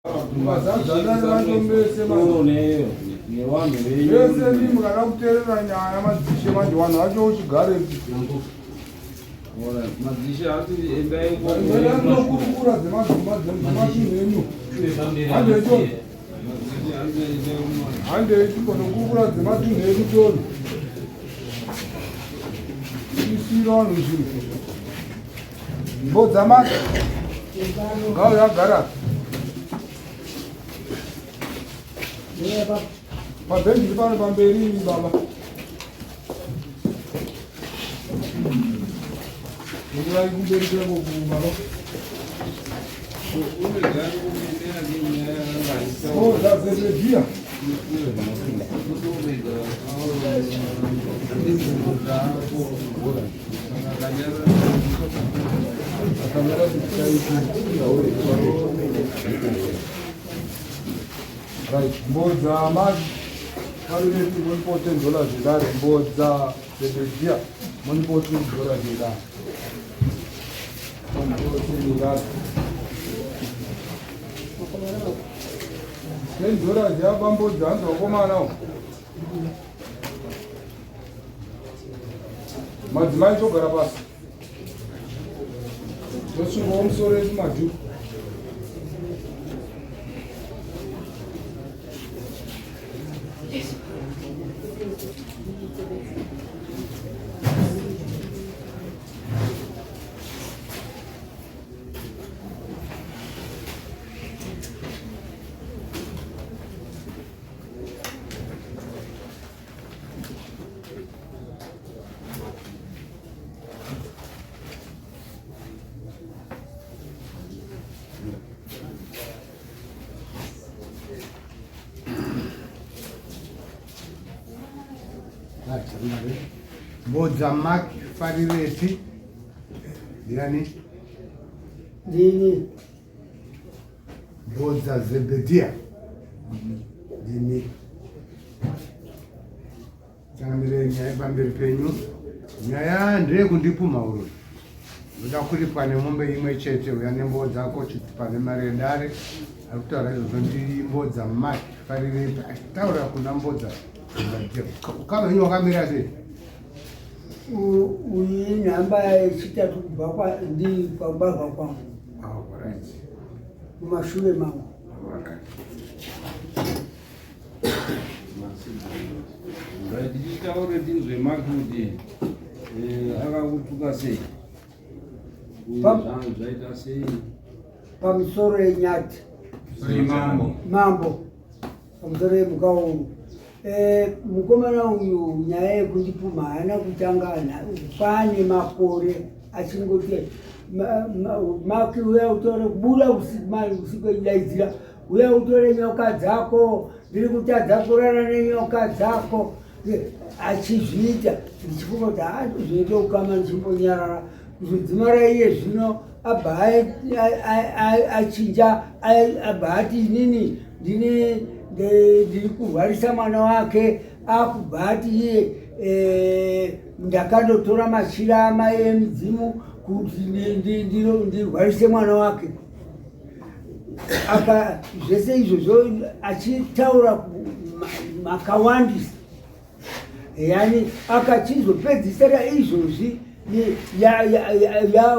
Vese ndimi mukada kuteerera nyaya madzishe manje vanhu vacho uchigarepi nokurukura dzemadzimba dzematunhu enyu handei timbonokurukura dzematunhu edu toni isiro vanhu zvinhu Mbodza maka. Ngao yagara. Pabhenji pano pamberi baba. Ndingai kumberi kwangu baba. Oh, that's the idea. Right, mbodza maji parureti munipo 10 dollars zvedare mbodza zebedhia munipo 20 dollars zvedare ten dollars yabambodza hanzi vakomana Madzimai togara pasi. Tosungawo musoro yedu madhuku. Mbodza Mark Farirepi ndiani? Ndini. Mbodza Zebedia ndini. Changamire nyaya pamberi penyu. Nyaya ndeyekundipumha uroyi. Ndoda kuripwa nemombe imwe chete uya nembowo dzako chitupa nemari yedare. Ari kutaura izvozvo ndimbodza Mark Farirepi achitaura kuna Mbodza Zebedia. Ukama henyu wakamira sei? Uyu inhamba yechitatu kubva kwa ndi pakubarwa kwangu. Mumashure mangu. Tichitaure tinzwe Mark kuti eh, akakutuka sei? Zvaita sei? Pamusoro yenyati. Mambo. Mambo. Pamusoro yemukauru. Eh, mukomana uyu nyaya yekundipumha haana kutanga pane makore achingoti maki uya utore kubuda usiku echidaidzira uya utore nyoka dzako ndiri kutadza kurara nenyoka dzako achizviita ndichifunga kuti haazvizoita ukama ndichimbonyarara kuzodzimara iye zvino abva achinja abva ati inini ndine ndiri kurwarisa mwana wake akubva ati iye e, ndakandotora machira amai emidzimu kuti ndirwarise mwana wake apa zvese izvozvo achitaura makawandisa yani akachizopedzisira izvozvi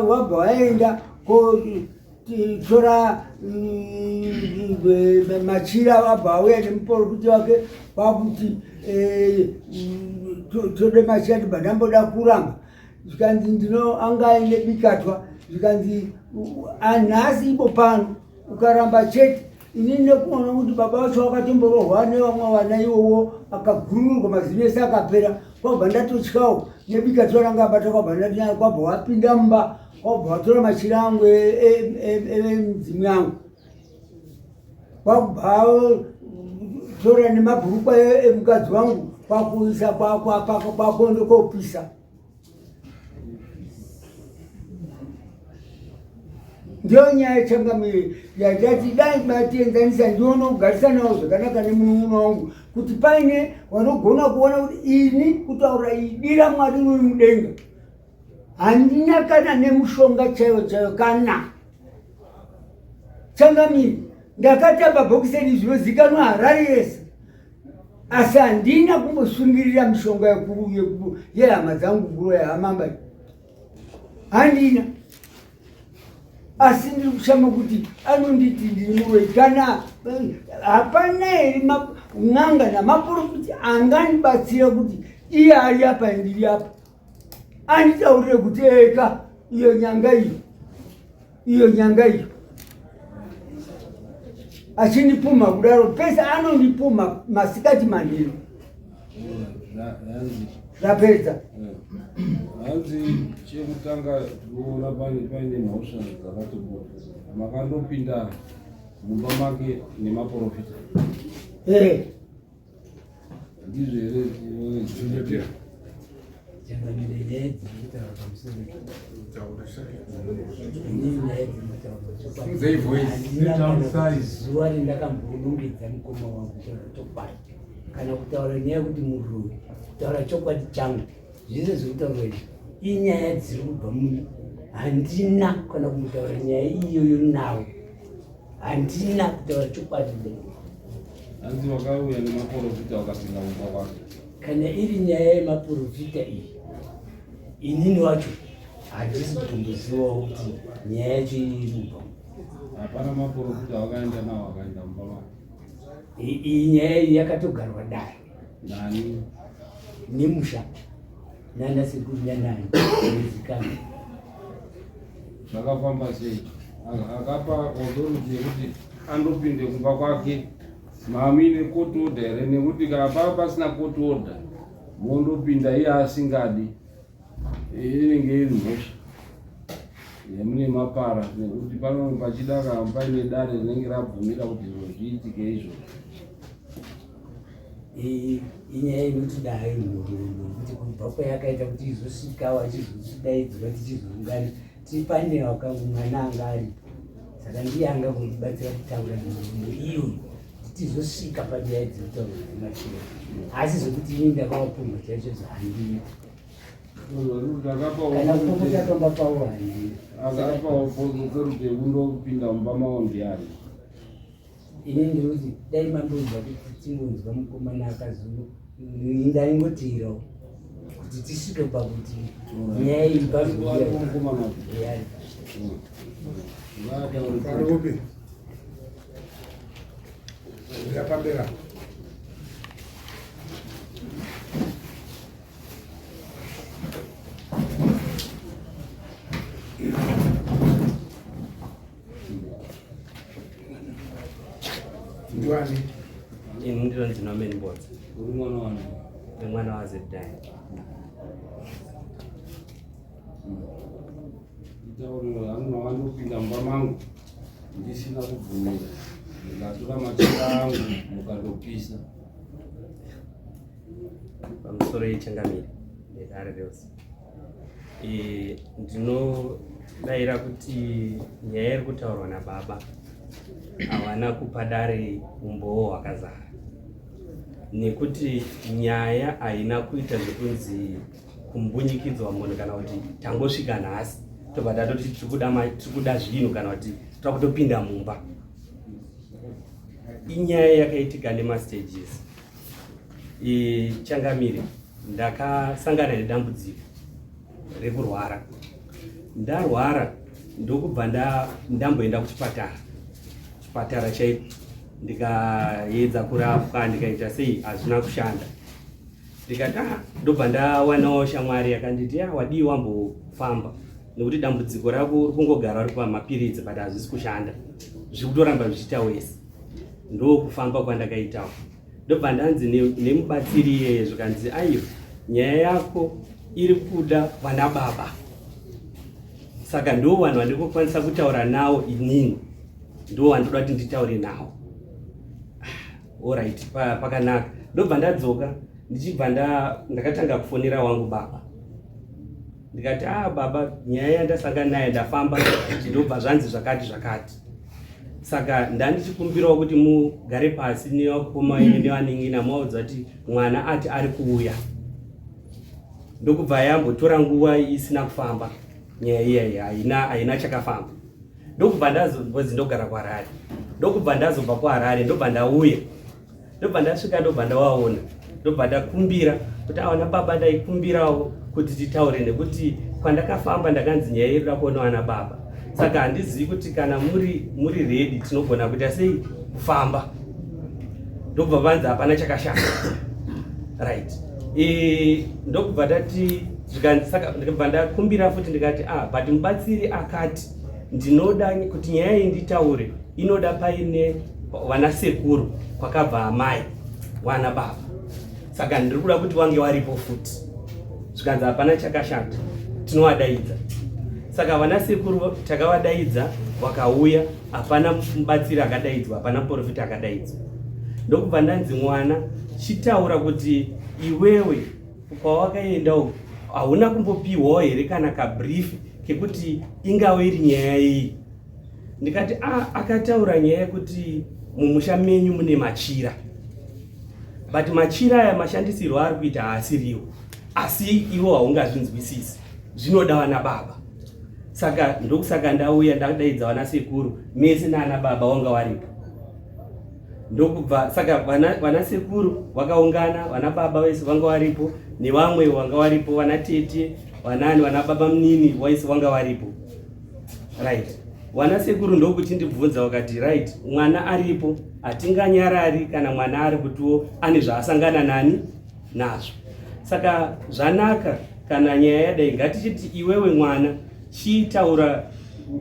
wabva waenda kotora mm, machira wabva auya nemuporofiti wake kwakuti eh, tode machira ndibva ndamboda kuramba zvikanzi ndino anga aine bikatwa zvikanzi anhasi ipo pano ukaramba chete ini nekuona kuti baba vacho vakatomborohwa nevamwe vana iwowo akagururwa mazino ese akapera kwabva ndatotyawo nebikatwa ranga abata kwabva ndati kwabva wapinda mumba kwabva watora machira angu emidzimu yangu kwakubva tora nemabhurukwa emukadzi wangu kwakuisa kwakuenda kopisa ndiyo nyaya changamire yatati dai matienzanisa ndione kugarisanawo zvakanaka nemunun'una wangu kuti paine vanogona kuona kuti ini kutaura idi ramwari riri mudenga handina kana nemushonga chaiyo chaiyo kana changamire. Ndakatamba bhokiseni zvinozikanwa Harare yese, asi handina kumbosungirira mishonga yehama dzangu kuroya hamamba, handina. Asi ndiri kushama kuti anonditi ndiri muroyi, kana hapana here n'anga namaporofiti angandibatsira kuti iye ari apa ndiri apa, anditaurire kuti eka iyo nyanga iyo iyo nyanga iyo achindipumha kudaro pese anondipumha masikati manheru zvapedza. Hanzi chekutanga tikuona paine mhosva dzakati kuti makandopinda mumba make nemaporofita. Ndizvo here? Changamire, nyaya dziri kutaura pamusoro inini, nyaya dziri kutaura zuva rindakambonongedza mukoma wangu, kutaura chokwadi, kana kutaura nyaya yekuti muroyi, kutaura chokwadi changu, zvese zviri kutaurwa izvi inyaya dziri kubva muno. Handina kana kumbotaura nyaya iyoyo nawo, handina, kutaura chokwadi. Hanzi wakauya nemaporofita wakapinda mumba kwake. Kana iri nyaya yemaporofita iyi, inini wacho handisi kutombozivawo kuti nyaya yacho iri kubva. Hapana maporofita wakaenda nawo akaenda mumba make? Iyi nyaya iyi yakatogarwa dare. Nani? Nemusha, nana sekuru nanani nezikanwa. Zvakafamba sei? Akapa authority yekuti andopinde kumba kwake mamuine court order here? Nekuti kana pava pasina court order, mondopinda iye asingadi, inenge iri mhosva yamune mapara, nekuti pano pachida kana paine dare rinenge rabvumira kuti izvo zviitike izvozvo. Inyaya inoti dai nhoroondo kuti kubva kwayakaita kuti izosvika vachizodaidzwa tichizoungana tipane mwana anga aripo, saka ndiye anga kundibatsira kutaura nhoroondo iyoyo kuti tizosvika panyaya dzekutaura dzemachira. Asi zvekuti ini ndakavapumha chaizvozvo, handina, kana kupopota pamba pavo handina. Akapa authority yekundopinda mumba mavo ndiani? Ini ndinoti dai mambonzwa kuti tingonzwa mukomana akazo ndaingotirawo kuti tisvike pakuti nyaya iyi Aripo mukomana? Pari upi? Uya pamberi apo. Ndiwani? Ini ndinonzi Norman Bodza. Uri mwana wani? Nemwana waZedai. Itauriro hangu, makandopinda mumba mangu ndisina kubvumira, ndikatora machira angu mukandopisa. Pamusoro yechangamire nedare rose, ndinodayira kuti nyaya iri kutaurwa nababa havana kupa dare umbowo hwakazara, nekuti nyaya haina kuita zvekunzi kumbunyikidzwa munhu, kana kuti tangosvika nhasi tobva tatoti tiri kuda zvinhu, kana kuti toda kutopinda mumba. Inyaya yakaitika nemastages. Changamire, ndakasangana nedambudziko rekurwara. Ndarwara ndokubva ndamboenda kuchipatara, chipatara chaiko, ndikaedza kurapwa, ndikaita sei, hazvina kushanda. Ndikati ah, ndobva ndawanawo shamwari yakanditi, ya wadii wambofamba, nekuti dambudziko rako uri kungogara uri pamapiritsi but hazvisi kushanda, zviri kutoramba zvichiita wese. Ndokufamba kwandakaitawo, ndobva ndanzi nemubatsiri iyeye, zvikanzi, aiwa, nyaya yako iri kuda vana baba, saka ndo vanhu vandikukwanisa kutaura nawo inini, ndo vandoda kuti nditaure nawo. Alright, pakanaka. Ndobva ndadzoka, ndichibva ndakatanga kufonera wangu baba, ndikati, ah baba, nyaya yandasangana nayo, ndafamba, ndobva zvanzi zvakati zvakati, saka ndandichikumbirawo kuti mugare pasi nevakoma venyu nevanin'ina, maudza kuti mwana ati ari kuuya. Ndokubva yambotora nguva isina kufamba nyaya iyayi, haina chakafamba. Ndokubva ndazonzi ndogara kuHarare, ndokubva ndazobva kuHarare, ndobva ndauya, ndobva ndasvika, ndobva ndawaona, ndobva ndakumbira kuti awana baba, ndaikumbirawo kuti titaure nekuti kwandakafamba ndakanzi nyaya iri kuda kuona vana baba, saka handizivi kuti kana muri ready tinogona kuita sei kufamba. Ndobva vanzi hapana chakashata, right. Ndokubva tati zvikanzi, saka ndikabva ndakumbira futi ndikati, ah, but mubatsiri akati ndinoda kuti nyaya iyi nditaure inoda paine vana sekuru kwakabva amai wana baba, saka ndiri kuda kuti wange waripo futi. Zvikanzi hapana chakashata, tinovadaidza. Saka vana sekuru takavadaidza, wakauya, hapana mubatsiri akadaidzwa, hapana muprofita akadaidzwa. Ndokubva ndanzi, mwana, chitaura kuti iwewe kwawakaenda uku hauna kumbopiwawo here kana kabrief kekuti ingave iri nyaya iyi? Ndikati, ah, akataura nyaya yekuti mumusha menyu mune machira, but machira aya mashandisirwo ari kuita haasiriwo, asi iwo haungazvinzwisisi, zvinoda vana baba. Saka ndokusaka ndauya, ndadaidza vana sekuru mese naana baba wanga waripo. Ndokubva saka vana sekuru vakaungana, vana baba vese vanga varipo, nevamwe vanga varipo, vana tete, vanani, vana baba munini vese vanga varipo, right. Vana sekuru ndokuchindibvunza, vakati, right, mwana aripo, hatinganyarari kana mwana ari kutiwo ane zvaasangana nani nazvo. Saka zvanaka kana nyaya yadai, ngatichiti iwewe mwana chitaura,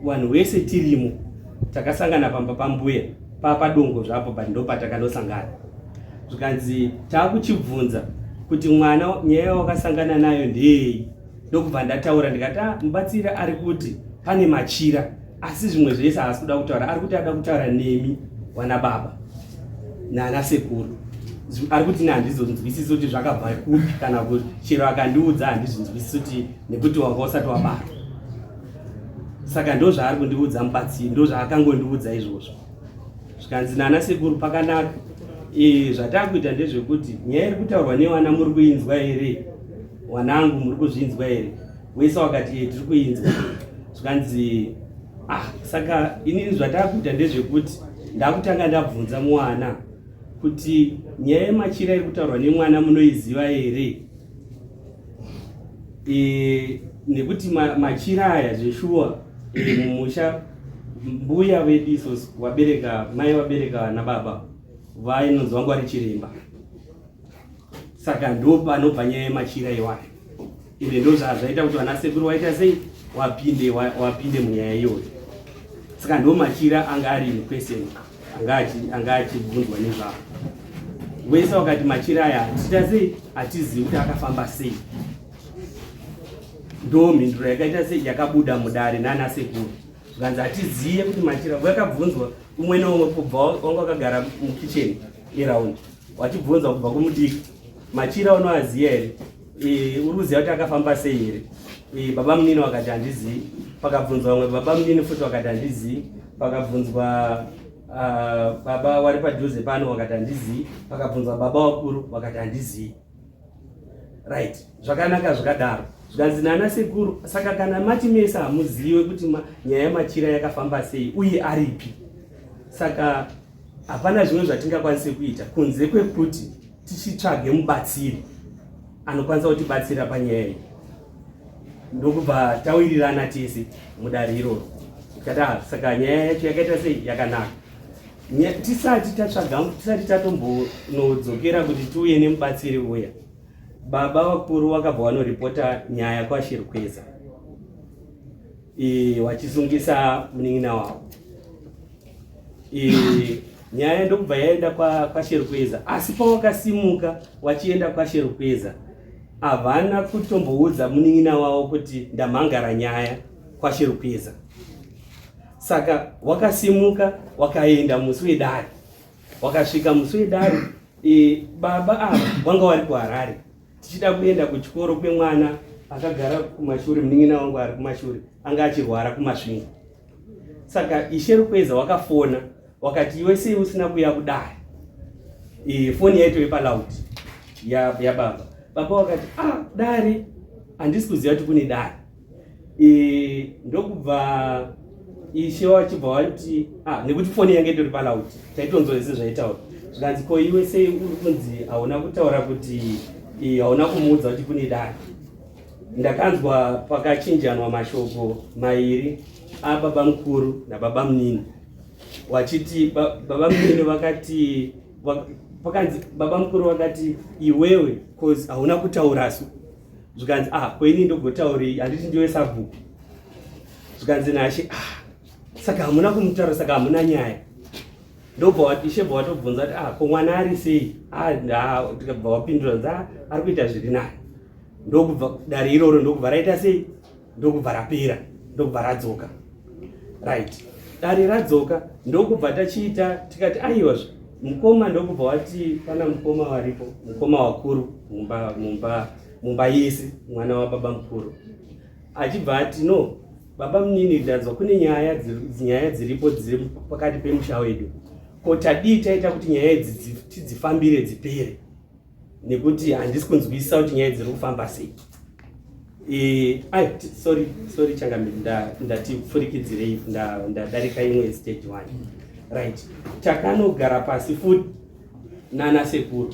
vanhu vese tirimo, takasangana pamba pambuya papadongo zvapo, but ndo patakandosangana. Zvikanzi taakuchibvunza kuti mwana, nyaya wakasangana nayo ndeyei? Ndokubva ndataura ndikati, ah, mubatsiri ari kuti pane machira, asi zvimwe zvese haasi kuda kutaura, ari kuti ada kutaura nemi wana baba nana sekuru. Ari kuti ne handizonzwisisi kuti zvakabva kupi, kana kuti chero akandiudza handizvinzwisisi kuti nekuti wanga usati wabarwa. Saka ndo zvaari kundiudza mubatsiri, ndo zvaakangondiudza izvozvo. Zvikanzi nana sekuru, pakanaka. Zvatakuita ndezvekuti nyaya iri kutaurwa nevana muri kuinzwa here? Wanangu, muri kuzvinzwa here? Wese wakati, e, tiri kuinzwa. Zvikanzi, ah, saka inini zvatakuita ndezvekuti ndakutanga ndabvunza mwana kuti nyaya yemachira iri kutaurwa nemwana munoiziva here? Nekuti machira aya zveshuwa, mumusha mbuya vedu isusu wabereka mai vabereka vana baba vainonzi vangu vari chiremba, saka ndo panobva nyaya yemachira iwayo. Ende ndo zvazvaita kuti vana sekuru waita sei, wapinde munyaya iyoyo. Saka ndo machira anga ari in question, anga achibvunzwa nezvavo. Wese wakati machira aya hatiita sei, hatizivi kuti akafamba sei. Ndo mhinduro yakaita sei, yakabuda mudare nana sekuru. Zvikanzi hatizive kuti machira vakabvunzwa umwe neumwe kubva wanga wakagara mukicheni iround, wachibvunza kubva kumudiki, machira unoaziva here? Uri kuziva kuti akafamba sei here? Baba munini wakati handizivi. Pakabvunzwa vamwe baba munini futi wakati handizivi. Pakabvunzwa baba wari padhuze pano wakati handizivi. Pakabvunzwa baba wakuru wakati handizivi. Right, zvakanaka zvakadaro. Zvikanzi nana sekuru, saka kana mati mese hamuzive kuti nyaya yemachira yakafamba sei uye aripi, saka hapana zvimwe zvatingakwanise kuita kunze kwekuti tichitsvage mubatsiri anokwanisa kutibatsira panyaya iyi. Ndokubva tawirirana tese mudare iroro, tikati, ah, saka nyaya yacho yakaita sei, yakanaka. Tisati tatsvaga, tisati tatombonodzokera kuti tiuye nemubatsiri uya, baba vakuru vakabva vanoripota nyaya kwaShirkweza, wachisungisa munin'ina wavo. Nyaya ndokubva yaenda kwaShirkweza, asi pawakasimuka wachienda kwaShirkweza havana kutomboudza munin'ina wavo kuti ndamhangara nyaya kwaShirkweza. Saka wakasimuka wakaenda musi wedare, wakasvika musi wedare, baba ava vanga vari kuHarare, tichida kuenda kuchikoro kwemwana akagara kumashure, munin'ina wangu ari kumashure anga achirwara kuMasvingo. Saka Ishe Rukweza wakafona wakati, iwe sei usina kuya kudare? Foni yaitove paloud yababa. Baba wakati, ah, dare handisi kuziva kuti kune dare. Ndokubva Ishe wachibva wati ah, nekuti foni yange itori paloud, taitonzwa zvese zvaitaura. Zvikanzi ko iwe sei uri kunzi hauna kutaura kuti hauna kumuudza kuti kune dare? Ndakanzwa pakachinjanwa mashoko mairi ababa mukuru nababa munini, wachiti baba munini vakati pakanzi baba mukuru vakati iwewe cause hauna kutaura su. Zvikanzi ah, ko ini ndogotaurei, handiti ndiwe sabhuku? Zvikanzi nashe ah, saka hamuna kumutaura, saka hamuna nyaya. Ndobva ishe bva watobvunza kuti ah, ko mwana ari sei? Ah, tikabva wapindura nzi ah, ari kuita zviri nani. Ndokubva dare iroro ndokubva raita sei, ndokubva rapera, ndokubva radzoka. Right, dare radzoka ndokubva tachiita tikati aiwazve mukoma, ndokubva wati pana mukoma waripo, mukoma wakuru mumba mumba mumba yese, mwana wababa mukuru, achibva ati no, baba munini, ndanzwa kune nyaya nyaya dziripo dziri pakati pemusha wedu, ko tadii taita kuti nyaya idzi tidzifambire dzipere, nekuti handisi kunzwisisa kuti nyaya dziri kufamba sei. Ai, sorry sorry changamire, ndatipfurikidzirei, ndadarika imwe stage one. Right, takanogara pasi futi nana sekuru,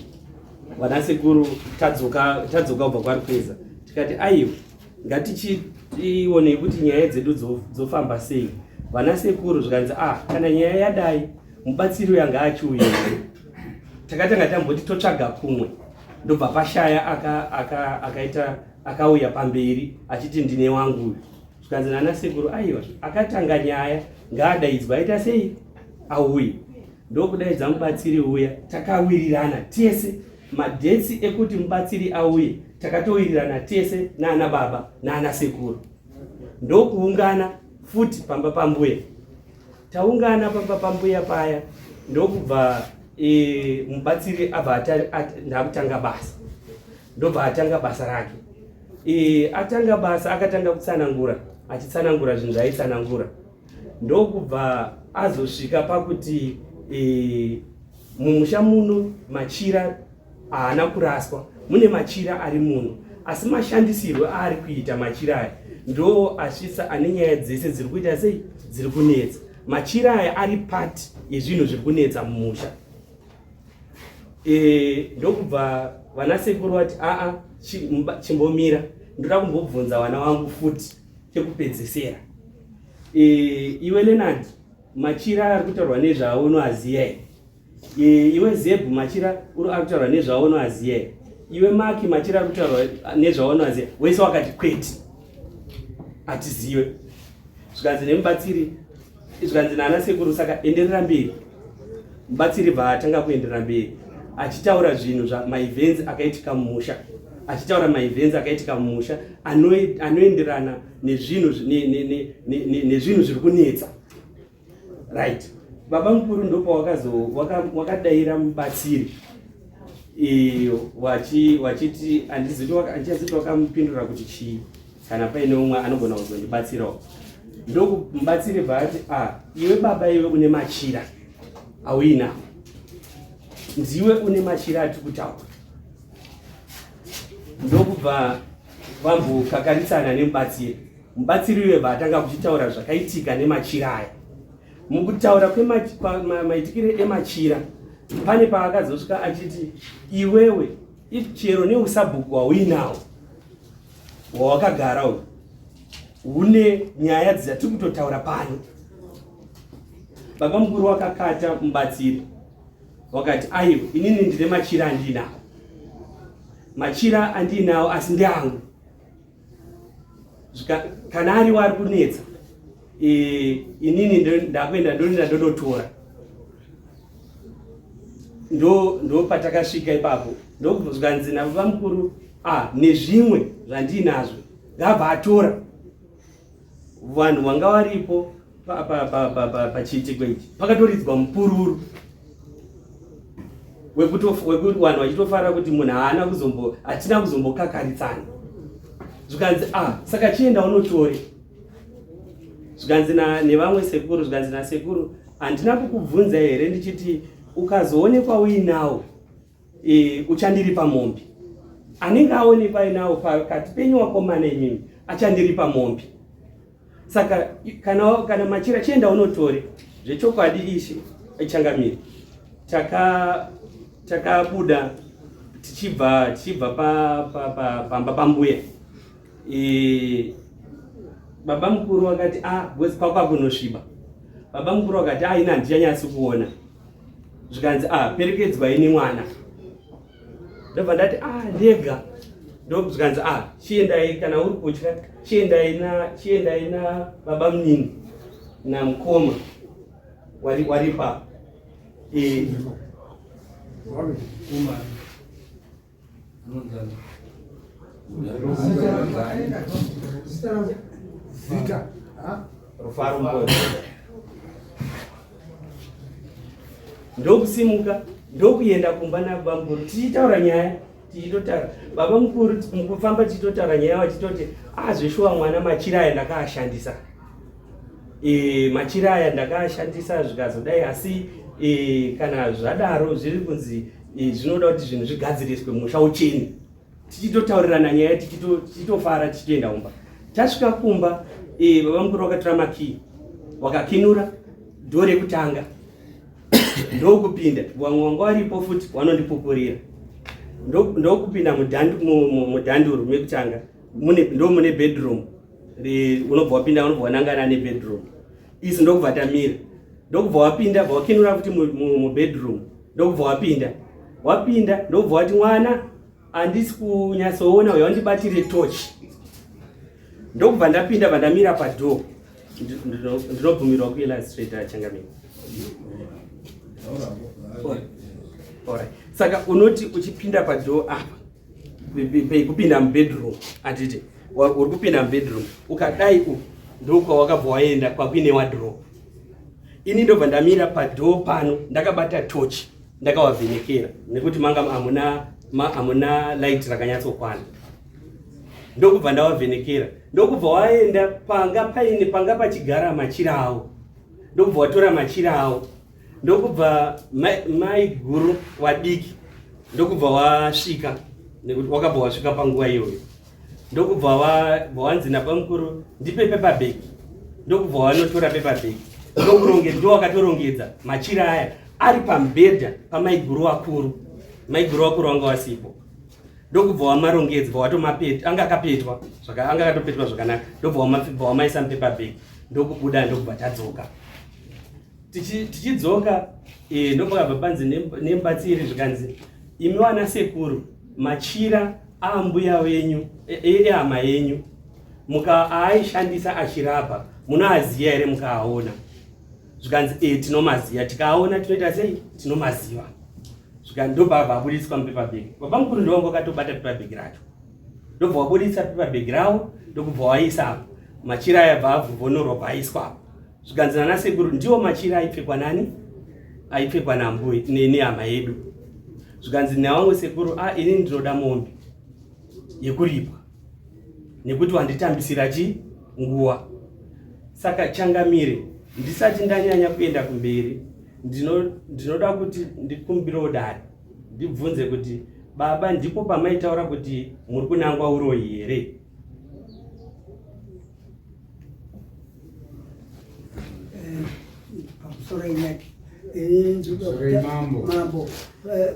vana sekuru tadzoka tadzoka kubva kwaRukweza, tikati aiwa, ngatichionei kuti nyaya dzedu dzofamba sei. Vana sekuru zvikanzi ah, kana nyaya yadai mubatsiri uyo anga achiuya, takatanga tamboti totsvaga kumwe, ndobva pashaya akaita akauya pamberi achiti ndine wangu uyu. Zvikanzi nana sekuru aiwa, akatanga nyaya ngaadaidzwa aita sei auye. Ndokudaidza mubatsiri uya, takawirirana tese madhetsi ekuti mubatsiri auye, takatowirirana tese naana baba naana sekuru, ndokuungana futi pamba pambuya. Taungana pamba pambuya paya, ndokubva mubatsiri abva ndakutanga basa, ndobva atanga basa rake. Atanga basa akatanga kutsanangura, achitsanangura zvinhu zvaaitsanangura, ndokubva azosvika pakuti mumusha muno machira haana kuraswa, mune machira ari muno, asi mashandisirwo aari kuita machira aya ndo asvitsa ane nyaya dzese dziri kuita sei, dziri kunetsa. Machira aya ari part yezvinhu zviri kunetsa mumusha. Ndokubva vana sekuru vati aa, chimbomira, ndoda kumbobvunza vana vangu futi chekupedzesera. Iwe Leonard, machira ari kutaurwa nezvawo unoaziya here? Iwe Zebhu, machira ari kutaurwa nezvawo unoaziya here? Iwe Maki, machira ari kutaurwa nezvawo unoaziya? Wese wakati kwete, hatiziwe. Zvikanzi nemubatsiri, zvikanzi naana sekuru saka enderera mberi. Mubatsiri bva atanga kuenderera mberi achitaura zvinhu zvamaevents akaitika mumusha, achitaura maevents akaitika mumusha anoenderana nezvinhu nezvinhu zviri kunetsa. Right, baba mukuru ndopawakadaira mubatsiri wachiti handizivi handichazivi wakamupindura kuti chii, kana paine umwe anogona kuzondibatsirawo. Ndokumubatsiri bva ati a iwe baba, iwe une machira auinawo, ndiwe une machira atiri kutaura. Ndokubva vambokakaritsana nemubatsiri. Mubatsiri uye bva atanga kuchitaura zvakaitika nemachira aya. Mukutaura kwemaitikire emachira, pane paakazosvika achiti iwewe chero neusabhuku hwauinawo hwawakagara uyu hune nyaya dzatiri kutotaura pano. Baba mukuru wakakata mubatsiri wakati aiwa, inini ndine machira andiinawo, machira andiinawo asi ndeangu, kana ariwo ari kunetsa inini ndakuenda ndoenda ndonotora. Ndo patakasvika ipapo, ndozvikanzi nababa mukuru ah, nezvimwe zvandinazvo ngabva atora. Vanhu vanga varipo pachiitiko ichi pakatoridzwa mupururu wekuti vanhu vachitofara kuti munhu haana kuzombo, hatina kuzombokakaritsana. Zvikanzi ah, saka chienda unotore. Zvikanzi nevamwe sekuru, zvikanzi nasekuru, handina kukubvunza here ndichiti ukazoonekwa uinawo uchandiripa mombe? Anenge aonekwa ainawo pakati penyu wakomana imimi achandiripa mombe. Saka kana, kana machira chienda unotore zvechokwadi ishe changamire takabuda taka tichibva tichibva pamba pa, pa, pa, pambuya e, baba mukuru vakati a ah, because kwakwa kunosviba. Baba mukuru vakati a ah, ini handichanyatsi kuona. Zvikanzi a ah, perekedzwai nemwana. Ndobva ndati a ndega. Ndozvikanzi a chiendai kana uri kutya chiendai na chiendai na baba munini namukoma wari waripa e, Zita. Rufaro Mboyo. Ndokusimuka ndokuenda kumba nababa mukuru tichitaura nyaya tichitotaura baba mukuru mukufamba tichitotaura nyaya vachitoti ah zveshuwa mwana machira aya ndakaashandisa e, machira aya ndakaashandisa zvikazodai asi e, kana zvadaro zviri kunzi e, zvinoda kuti zvinhu zvigadziriswe musha uchene tichitotaurirana nyaya tichitofara tichitoenda kumba tasvika kumba e, baba mukuru vakatora makii wakakinura dho rekutanga ndokupinda vamwe wanga varipo futi vanondipupurira ndokupinda mudhanduru mekutanga ndo mune bedroom unobva wapinda unobva wanangana nebedroom isu ndokubva tamira ndokubva wapinda bva wakinura futi mubedroom ndokubva wapinda wapinda ndokubva wati mwana handisi kunyatsoona uya wandibatire torch ndokubva ndapinda vandamira padoor ndinobvumirwa kuillustrata changamire. Saka unoti uchipinda padoor apa pekupinda mubedroom handiti uri kupinda mubedroom ukadai u ndokwawakabva waenda kwakuine wardrobe. Ini ndobva ndamira padoor pano ndakabata torch ndakawavhenekera nekuti manga hamuna hamuna light rakanyatsokwana ndokubva ndawavhenekera ndokubva waenda panga paine panga pachigara machira awo ndokubva watora machira awo ndokubva mai guru wadiki ndokubva wasvika nekuti wakabva wasvika panguva iyoyo ndokubva wanzi nabamukuru ndipe paper bag ndokubva wanotora paper bag ndokuronge ndo wakatorongedza machira aya ari pamubhedha pamaiguru wakuru maiguru wakuru wanga wasipo ndokubva wamarongedza watomapeta anga akapetwa anga akatopetwa zvakanaka ndobva wamaisa mupaper bag ndokubuda ndokubva tadzoka tichidzoka eh, ndopakabva panzi nemubatsiri zvikanzi imi wana sekuru machira aambuya wenyu ehama e, yenyu muka aaishandisa achirapa munoaziva here mukaaona zvikanzi e tinomaziva tikaaona tinoita sei tinomaziva zvikanzi ndobva abuditswa mupaper bag baba mukuru ndovanga vakatobata paper bag racho ndobva wabuditsa paper bag rawo ndokubva waisa apo machira aya bva avhonorwa bva aiswa apo zvikanzi nana sekuru ndiwo machira aipfekwa nani aipfekwa nambuya nehama yedu zvikanzi nevamwe sekuru a ah, ini ndinoda mombe yekuripwa nekuti wanditambisira chi nguva saka changamire ndisati ndanyanya kuenda kumberi ndinoda kuti ndikumbirewo dare ndibvunze kuti baba ndipo pamaitaura kuti muri kunangwa uroyi here Pamusoro inyati mambo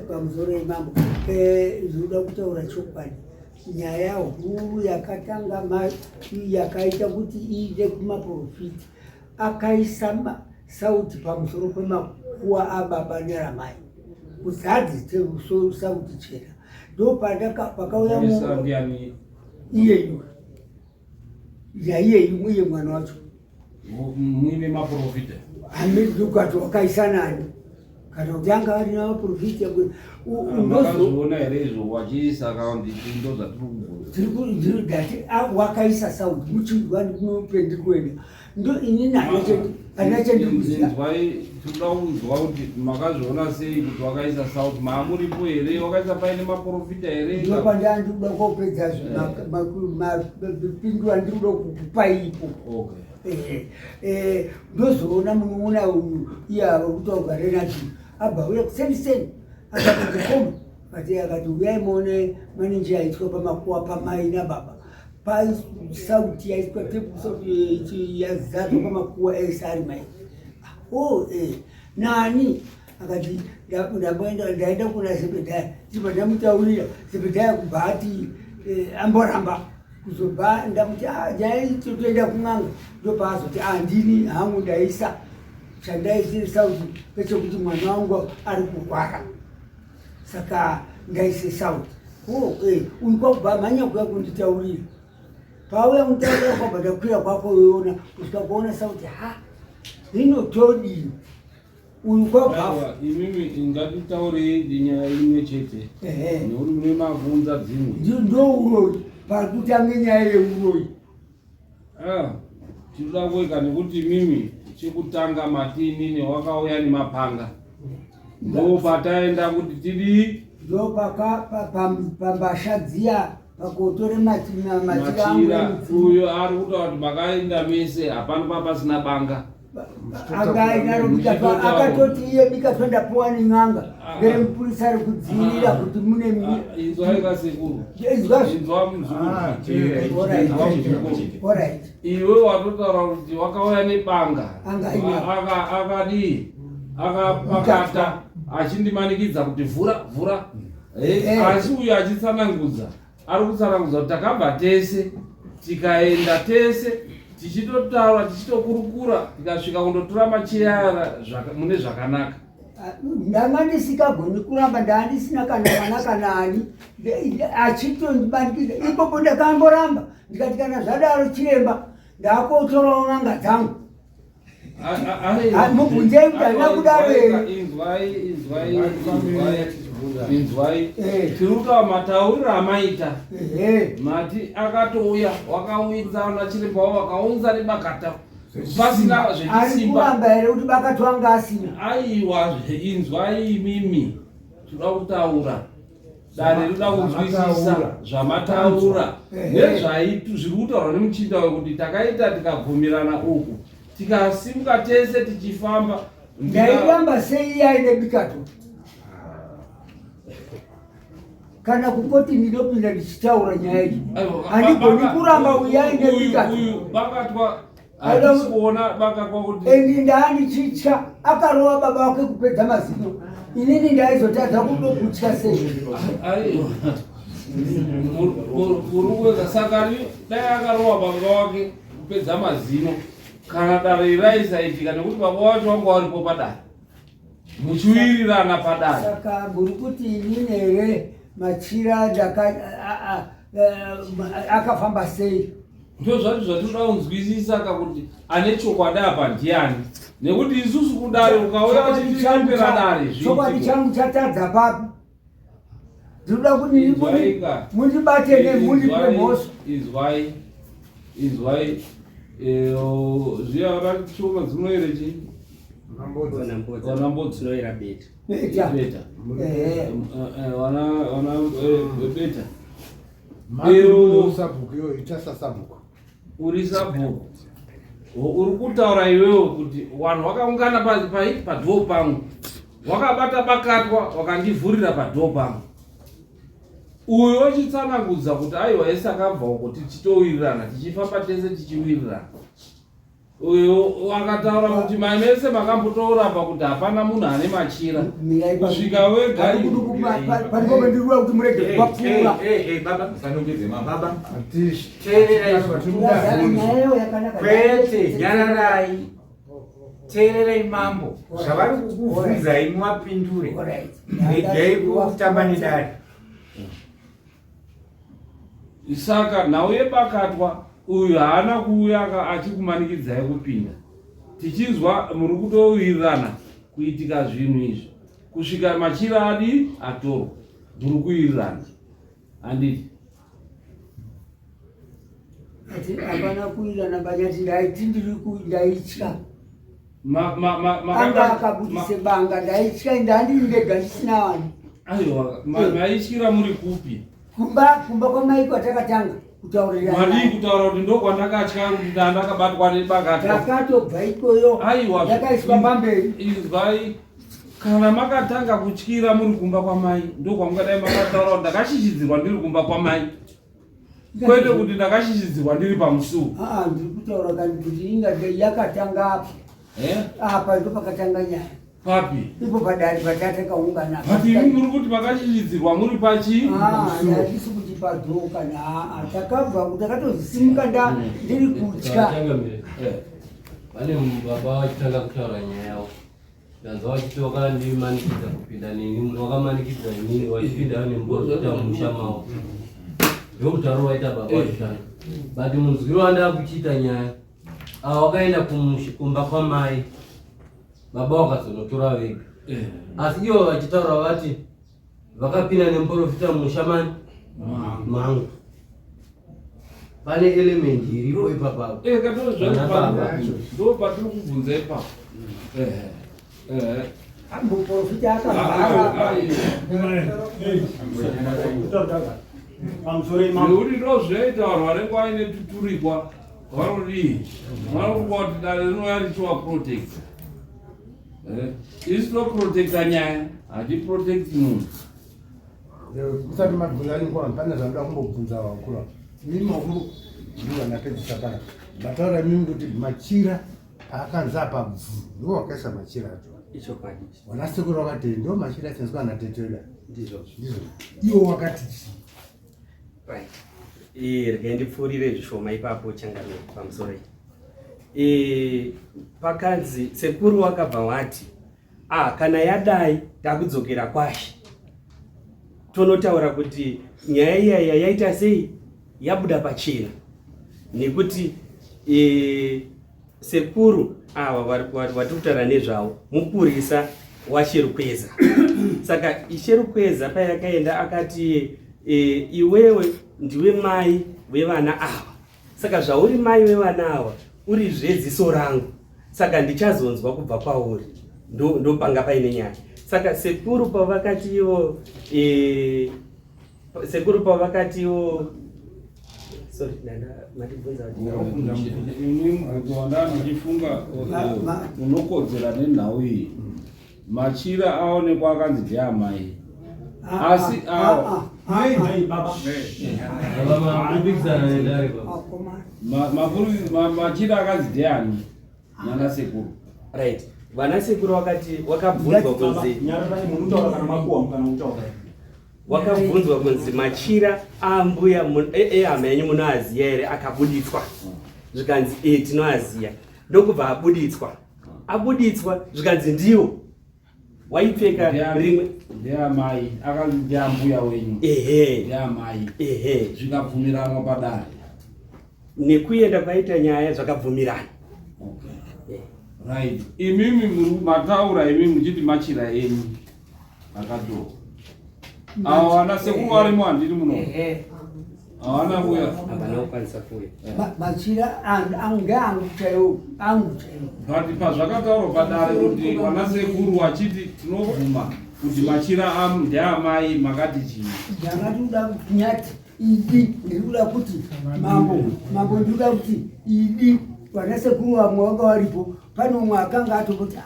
pamusoro imambo ndinoda kutaura chokwadi nyaya huru yakatanga yakaita kuti iite kumaprofiti akaisa sauti pamusoro pemakuwa ababa neramai kuzadzi sauti chena ndopakauya iyeyu yaiye iye mwana wacho muine maprofita hamidukati wakaisa nani kana kuti anga ari namaprofita makazviona here izvo wachiisa kaundi ndo zvatiri kubvunza wakaisa saundi muchinzwa ndiri kuenda ndo ini hana chandikuziva tinoda kunzwa kuti makazviona sei kuti wakaisa sauti maamuripo here wakaisa paine maprofita here ndopandandikuda kopedza mapindura ndikuda kukupa ipo ndozoona munoona uyu iye ava kutaurwa renati abva uya kuseni seni akati koma ati akati uyai muone maninji aitwa pamakuwa pamai nababa. Pasauti yaiswa tepu sauti yazadzwa pamakuwa ese ari mai. Oh, eh, nani akati ndamboenda ndaenda kuna Zebedhaya, ndibva ndamutaurira Zebedhaya kubva ati eh, amboramba kuzobva ndamuti ah, nyaya iyi totoenda kun'anga ndopaazoti handini ah, hangu ndaisa chandaisiri sauti pechekuti mwana wangu ari kurwara saka ndaise sauti oh, eh, uyu kwakubva mhanya kuya kunditaurira pauya kunditaurira kwabva ndakwira kwako uyoona kusvika kuona sauti ha hino todii uyu kwabva imimi ngatitaurei nyaya imwe chete nekuti mune mavunza dzimwe ndouroyi parikutange nyaya yeuroyi ah, tinoda kuweka nekuti imimi chekutanga mati inini wakauya nemapanga ndopataenda kuti tidii ndopakapambasha dziya pakotore machira uyo ari kutaura kuti makaenda mese hapana papasina banga akatoti iye bika tondapuwa nen'anga ah. ngere mupurisa ari kudzivirira ah. kuti mune ah, inzwai kasekuru inzwa muzukuru iwe watotaura kuti wakauya nebanga akadii akapakata achindimanikidza kuti vhura vhura eh, eh. asi uyo achitsanangudza ari kutsanangudza kuti takabva tese tikaenda tese tichitotaura tichitokurukura tikasvika kundotora machira mune zvakanaka ndanga ndisikagoni kuramba ndaa ndisina kana mwana kana ani achitondibanikidza ipopo ndakamboramba ndikati kana zvadaro chiremba ndakotorawo n'anga dzangu mubvunzei kuti handina kudaro here inzwai inzwai inzwai inzwai eh. tiri kutaura matauriro amaita mati akatouya wakaunza ana chiremba wavo wakaunza nebakata pasina zvechisimba ari kuramba here kuti bakatwa anga asina aiwa inzwai imimi tinoda kutaura dare rinoda kunzwisisa zvamataura nezvaitu zviri kutaurwa nemuchinda wekuti takaita tikabvumirana uku tikasimuka tese tichifamba ndairamba sei iye aine bikato kana kukoti ndinopinda ndichitaura nyaya iyi handigoni kuramba uye aine bikato bakatwa Handisi kuona baka kwakuti endi ndaandichitya akarova baba wake kupedza mazino inini ndaizotadza kutya sei aiwa uri saka dai akarova baba wake kupedza mazino kana dare raisaitika nekuti baba wacho wanga waripo padare muchiwirirana padare saka muri kuti inini here machira akafamba sei ndo zvacho zvatinoda kunzwisisa ka kuti ane chokwadi apa ndiani nekuti isusu kudare ukauya uchitipera dare chokwadi changu chatadza papi ndinoda kuti mundibate nemundipe mhosva izwai izwai eh, zviya vachoma dzinoere chii vana mbodzi dzinoera beta beta eh, eh, vana vana beta sabhuku iyo ita sasabhuku uri sabhuku uri kutaura iwewe kuti vanhu vakaungana pai padhoo pangu wakabata bakatwa wakandivhurira padhoo pangu uyo ochitsanangudza kuti aiwa ese akabva uko tichitowirirana tichifamba tese tichiwirirana uyo akataura kuti mai mese makambotoramba kuti hapana munhu ane machira kusvika wega paripo kuti murege kupapfuura kwete nyararai teererai mambo zvavari kukubvunzai muvapindure regai kutamba nedare Saka nhau yebakatwa uyu haana kuuya achikumanikidzai kupinda tichinzwa muri kutowirirana kuitika zvinhu izvi kusvika machira adi atorwa muri kuwirirana handiti hapana kuwirirana banyati ndaiti ndiri ndaitya anga akabudise banga ndaitya ndandiri ndega ndisina vanhu aiwa maityira muri kupi kumba kumba kwamai kwatakatanga kutaurirana madii kutaura kuti ndokwandakatya kuti ndandakabatwa nebanga takatobva ikoyo aiwa yakaiswa pamberi izwai kana makatanga kutyira muri kumba kwamai ndokwamungadai makataura kuti ndakashishidzirwa ndiri kumba kwamai Kwete kuti ndakashishidzirwa ndiri pamusuwo. Ah, ndiri kutaura kani kuti inga yakatanga apa. Eh? Apa ndipo pakatanga nyaya. Papi? Ipo padare patakaungana. But imi muri kuti makashishidzirwa muri pachi? Ah, hatisi kuti padhoo kana aa takabva takatozisimuka nda ndiri kutya. Changamire. Eh. Pane baba vachitanga kutaura nyaya yavo. Ndanzwa vachiti wakandimanikidza kupinda neni, wakamanikidza inini wachipinda nembuya mumusha mavo. Ndomutauro waita baba vachitanga. But munzwiro wandakuchiita nyaya, ava wakaenda kumusha kumba kwamai, baba wakazonotora vega. Asi ivo vachitaura vati vakapinda nemuprofita mumusha mani mangu. Pane element iripo ipapapo. Eh, katozva Vana baba. ndo patiri kubvunza ipapo. Eh. Eh. Muprofita akabva. Pamusoro imambo. Nekuti ndozvinoitaurwa nenguva ine tuturikwa vanodii vanofunga kuti dare rinouya richiwaprotecta. Isu tinoprotecta nyaya, hatiprotecti munhu. Musati mabvunza nyikwa pane zvanoda kumbobvunza vakuru ava. Mimi makuru ndivo vandapedzisa pana. Mataura mimi kuti machira paakanzi apa bvu ndiwo wakaisa machira acho. Ichokwadi. Vana sekuru vakati ndo machira aishandiswa natete wedu. Ndizvozvo. Ndizvo. Iwo wakati chii? Right. Regai ndipfuurire zvishoma ipapo changamire pamusoro iyi. Pakanzi sekuru wakabva wati ah, kana yadai takudzokera kwashe tonotaura kuti nyaya iyaya yaita sei yabuda pachena nekuti sekuru ava vatiri kutaura nezvavo mupurisa waSherukweza. Saka Isherukweza payakaenda akati iwewe ndiwe mai vevana ava, saka zvauri mai vevana ava uri zveziso rangu, saka ndichazonzwa kubva kwauri. Ndopanga paine nyaya. Saka sekuru pavakati ivo sekuru pavakati ivo sorry, ndanda matibvunza kuti Ini mubvunzo wandanga ndichifunga unokodzera nenhau iyi. Machira aonekwa akanzi ndeamai. Asi awa Baba. Baba makupikisana nedare baba. Machira akanzi ndeani nana sekuru. Right. Vana sekuru wakati wakabvunzwa kunzi Nyararai munotaura kana makuwa mukana kutaura. Wakabvunzwa kunzi machira ambuya ehama yenyu munoaziya here akabuditswa, zvikanzi tinoaziya, ndokubva abuditswa. Abuditswa zvikanzi ndiwo waipfeka rimwe ndeamai akanzi ndeambuya wenyu. Ehe. Ndeamai. Ehe. Zvikabvumiranwa padare. Nekuenda kwaita nyaya zvakabvumirana. Okay. Right. Imimi muri mataura imimi muchiti machira enyu akatorwa. Ava vana sekuru varimo handiri muno. Havana kuuya. Havana kukwanisa kuuya. Machira ange angu chaiwo, angu chaiwo. But pazvakataurwa padare kuti vana sekuru vachiti tinobvuma kuti machira amu ndeamai, makati chii? Ndakati kuda kuti nyati idi, ndiri kuda kuti mambo, mambo ndiri kuda kuti idi vana sekuru vamwe vanga varipo, pane umwe akanga atongoti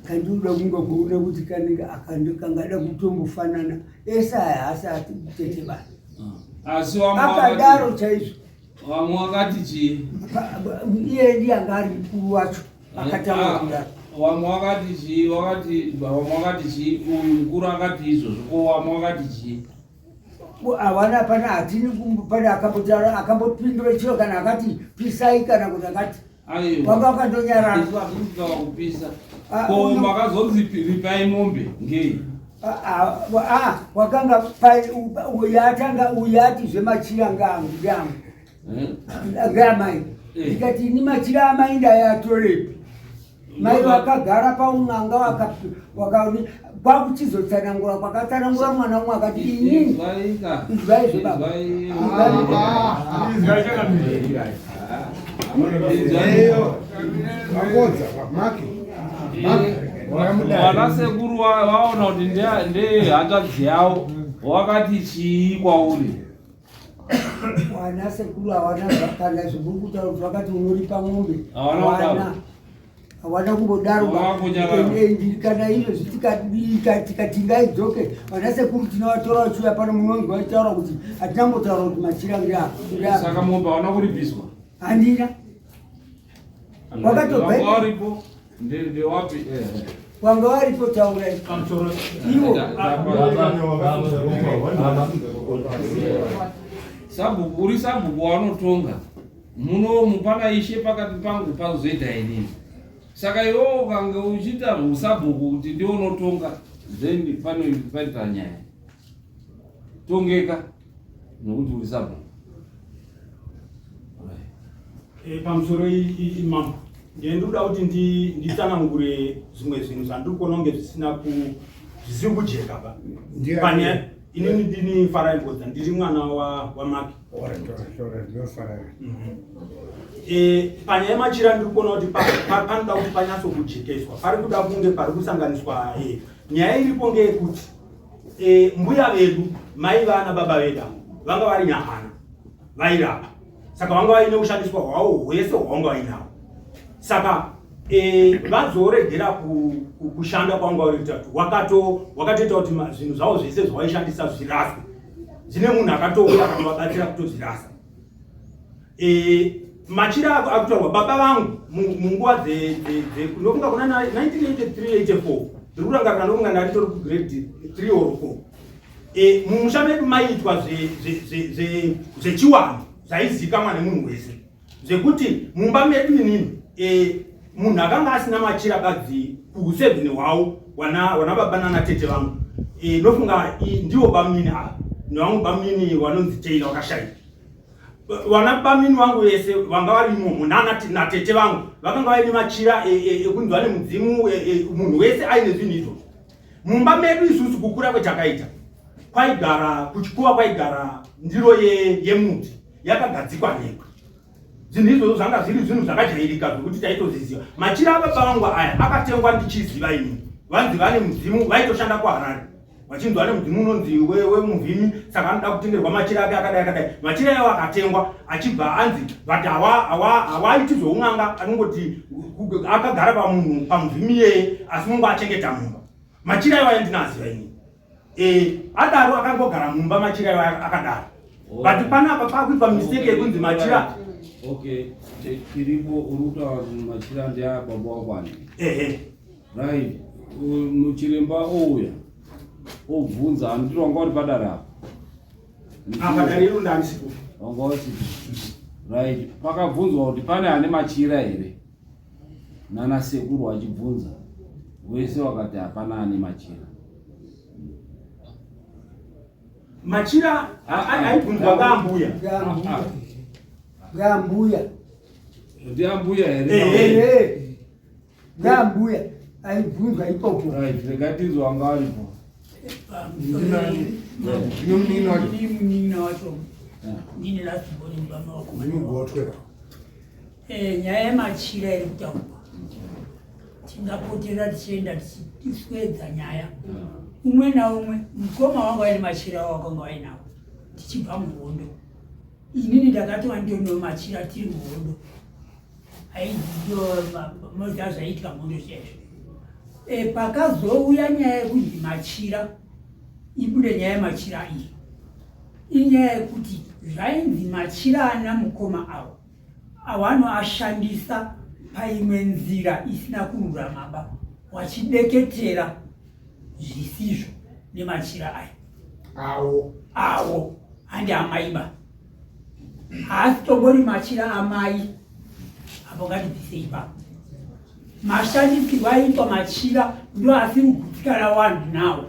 kandinoda kunga kuona kuti kanenge kangada kutombofanana ese aya haasi ati tete bana. Asi akadaro chaizvo. Vamwe vakati chii? Iye ndiye anga ari mukuru wacho akataura kudaro. Vamwe vakati chii? Vakati vamwe vakati chii? Uyu mukuru akati izvozvo, ko vamwe vakati chii? Hawana pana hatini pane akambotaura akambopindura chiro kana akati pisai kana kuti akati. Aiwa. Vanga vakandonyarara. Isu hatisi kupisa. Ko makazonzi ripai mombe ngei? Wakanga uyatanga uyati zvemachira ngangu ngangu. Ngamai. Ndikati ini machira amai ndayatorepi. Mai vakagara paun'anga kwakuchizotsanangura kwakatsanangura mwana umwe akati inini. Izwai zvebaba. Vakodza, Maki. Vana sekuru vaona kuti ndehanzvadzi yavo, wakati chii kwauri? Vana sekuru hawana kana zvemuri kutaura kuti vakati unoripa mombe. Hawana kudaro. Wana. Hawana kumbodaro kana izvozvi tikati ngaidzoke vana sekuru tinovatora vachiuya pano munonzwa vachitaura kuti hatina kumbotaura kuti machira ndeasaka mombe hauna kuripiswa handina wakatobva ndewapi eh. wanga varipo taurai ivo sabhuku uri sabhuku wanotonga Munomu pana ishe pakati pangu pazoita inini. Saka iwewe ukange uchiita usabhuku kuti ndiwe unotonga then panoita nyaya. Tongeka nokuti uri sabhuku. Eh, pamusoro imambo ndiye ndikuda kuti nditsanangure zvimwe zvinhu zvandiri kuona kunge zvisina ku zvisiri kujeka pa panyaya inini ndini farai ngodza ndiri mwana wamaki mhm. eh, panyaya yemachira ndiri kuona kuti panoda kuti panyatso kujekeswa pari kuda kunge pari kusanganiswa eh, nyaya iripo ngeyekuti eh, mbuya vedu mai vana baba vedu vanga vari nyahana vairapa saka vanga vaine ushandiswa hwavo hwese hwavanga vainawo saka e, vazoregera kushanda kwavanga vari kuita kuti wakatoita kuti zvinhu zvavo zvese zvavaishandisa zviraswe zvine munhu akatouya akatovabatsira kutozvirasa e, machira akutaurwa baba vangu munguva ndofunga kuna 1983 84 ndiri kurangarira ndofunga ndaritori kugrade 3 or 4 E, mumusha medu maiitwa zvechiwanhu zvaizikamwa nemunhu wese zvekuti mumba medu inini e, munhu akanga asina machira badzi kuusevheni hwawo wana baba nana tete vangu e, ndofunga ndiwo bamunini ava nevamwe bamunini vanonzi taylor wakashaika vana bamunini vangu vese vanga vari imomo natete vangu vakanga vaine machira ekunzi vane mudzimu munhu wese aine zvinhu izvozvo Mumba medu isusu kukura kwetakaita kwaigara kuchikuva kwaigara ndiro yemuti yakagadzikwa nhekwe. Zvinhu izvozvo zvanga zviri zvinhu zvakajairika zvekuti taitozviziva. Machira ababa vangu aya akatengwa ndichiziva ini. Vanzi vane mudzimu vaitoshanda kuHarare. Vachinzi vane mudzimu unonzi wemuvhimi saka anoda kutengerwa machira ake akadai akadai. Machira iwawo akatengwa achibva anzi but hawaiti zveun'anga anongoti akagara pamunhu pamuvhimi iyeye asi mungu achengeta mumba machira iwayo ndinaziva ini e, adaro akangogara mumba machira iwayo akadaro oh. but panapa pakuitwa mistake yekunzi machira okay tiripo uri kutaura kuti machira ndeababa wakwani ehe right muchiremba ouya obvunza handiti wanga uri padare apa Apa dare iro ndandisipo. Wanga usipo. Right. Pakabvunzwa kuti pane ane machira here? Nana sekuru vachibvunza. Wese wakati hapana ane machira. Machira aibvunzwa ngaambuya. Ngaambuya. Ndiambuya here? Ngaambuya aibvunzwa ipopo. Right, rega tinzwe wanga aripo. Munin'ina wacho ndini last born mubaba wakomana. Eh, nyaya yemachira iri kutaurwa tingapotera tichienda tichiswedza nyaya umwe naumwe mukoma wangu aine machira wakanga wainawo tichibva muhondo inini ndakatova nditorinewo machira tiri muhondo aiziva zvaiitika muhondo chaizvo e, pakazouya nyaya yekunzi machira ibude nyaya yemachira iyi inyaya yekuti zvainzi machira ana mukoma avo awanoashandisa paimwe nzira isina kururamaba wachideketera zvisizvo nemachira aya awo awo handi amaiba haasi tombori machira amai apo ngatibvise ipapo mashandisirwo aiitwa machira ndo asiri kugutsikana wanhu nawo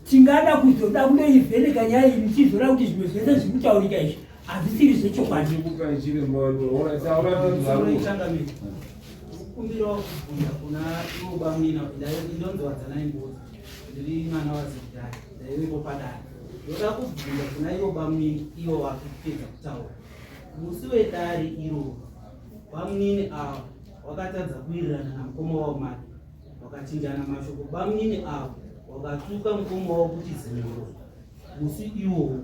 tingada kuzoda kunoivheneka nyaya iyi tichizoda kuti zvimwe zvese zviri kutaurika izvi hazvisiri zvechokwadi Kumbira kubvunza kuna ivo bamnina ndinonzi Wadzanai Mbudzi ndiri mwana waZidhari ndaivepo padare ndoda kubvunza kuna ivo bamnini ivo vakupedza kutaura musi wedare iroro bamnini ava wakatadza kuwirirana namukoma wavo mari wakachinjana mashoko bamnini ava wakatuka mukoma wavo kuti zimuroyi musi iwowo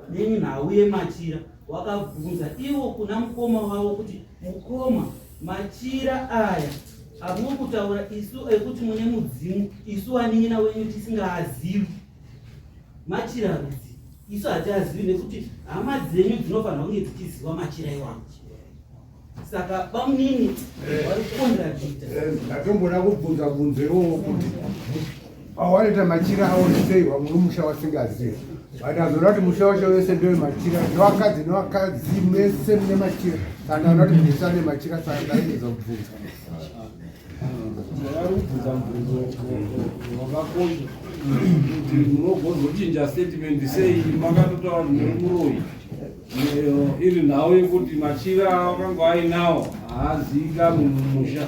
nenhau yemachira wakabvunza ivo kuna mukoma wavo kuti mukoma Machira aya amuri kutaura isu ekuti mune mudzimu isu wanin'ina wenyu tisingaazivi machira rudzi isu hatiazivi nekuti hama dzenyu dzinofanira kunge dzichiziva machira iwayo saka bamunini vari kukontradicta. Ndatomboda kubvunza bvunzo iwowo kuti pawanoita machira awo sei vamwe vemusha vasingazivi, but azoona kuti musha wacho wese ndewe machira, nevakadzi nevakadzi mese mune machira, saka ndaona kuti mese ane machira, saka ndaizeza kubvunza. Vari kubvunza mubvunzo wakakosha kuti munogozochinja statement sei makatotaura kuti muri muroyi, iri nhau yekuti machira wakanga ainawo haazivikanwi mumusha.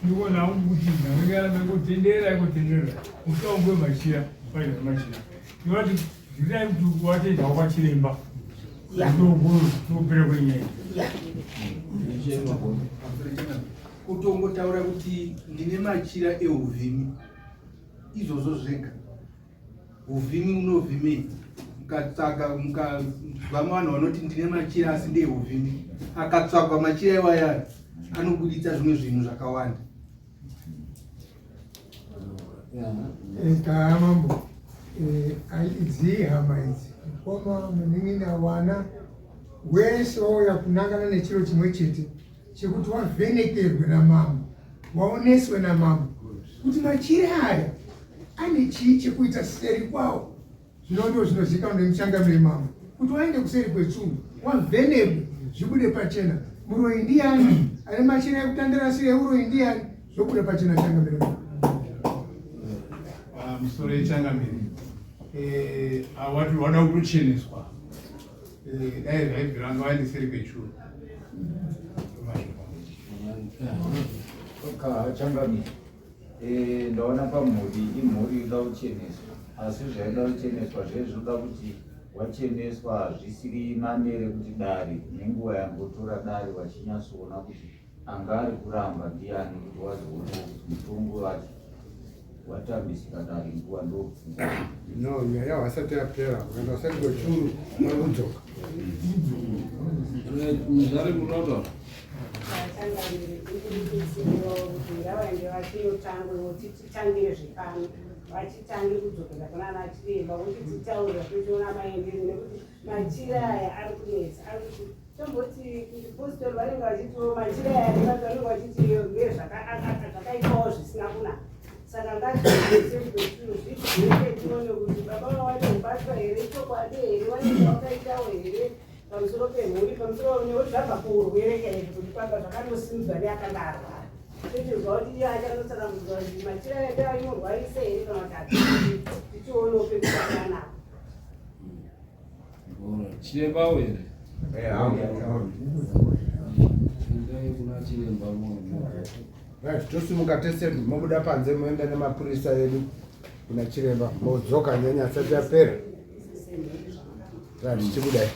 Ndikuona kuti ndangotenderera ikotenderera musha wemachira paine machira ndinoti ndidai kuti watendawo kwachiremba ndokupera kwenyaya. Kutongotaura kuti ndine machira euvhimi, izvozvo zvega uvhimi unovhimei? Mukatsvaga mukabva vanhu vanoti ndine machira asi ndeuvhimi, akatsvagwa machira iwaya anobuditsa zvimwe zvinhu zvakawanda. Kaa mambo, idzi hama idzi, mukoma, munin'ina, wana wese wauya kunangana nechiro chimwe chete chekuti wavhenekerwe namambo, waoneswe namambo kuti machira aya ane chii chekuita seri kwawo. Zvino ndo zvinozivikanwa nemuchangamire mambo kuti waende kuseri kwetsuro wavhenekwe, zvibude pachena muroyi ndiyani, ane machira ekutandira siri euroyi ndiyani, zvobuda pachena, changamire mambo. Musoro yechangamire, awati wada kutocheneswa, dai zvaibvira anga vaende seri kwechuru. Changamire, ndaona pamhuri imhuri inoda kucheneswa, asi zvaida kucheneswa zvezvinoda kuti wacheneswa hazvisiri manere kuti dare nenguva yangotora dare vachinyatsoona kuti anga ari kuramba ndiani, kuti wazoona kuti mutongo wacho watambisira dare nguva ndopfungwa. No, nyaya wasati yapera, ukaenda usati kwechuru vari kudzoka. Muzvare munotaura. Changamire, ndikurudzirawo kuti ngavaende vachinotangwe voti titangire zvepano, vachitange kudzokera kuna ana chiremba vochititaurira tochiona maendero, nekuti machira aya ari kunetsa. Ari kuti tomboti kuchipositori vanenge vachitiwo machira aya nevanhu vanenge vachiti ngezvakaitwawo zvisina kunaka, saka ngazvieseri zvijeke tione kuti baba vavane kubatwa here, chokwadi here, vanenge vakaitawo here pamusoro pemhuri, pamusoro nekuti zvabva kuurwere chaizvo, kuti papa zvakandosimudzwa neakanga arwara, tochizwa kuti iye achanotsanangudzwa kuti machira aya ndeainorwarisa here kana kuti ati tichionewo pekutanga napo. Chirembawo here? Endai kuna chiremba moyo. Right, tosimuka tese, mobuda panze, moenda nemapurisa edu kuna chiremba, modzoka nyanya asati yapera. Right, chibudai.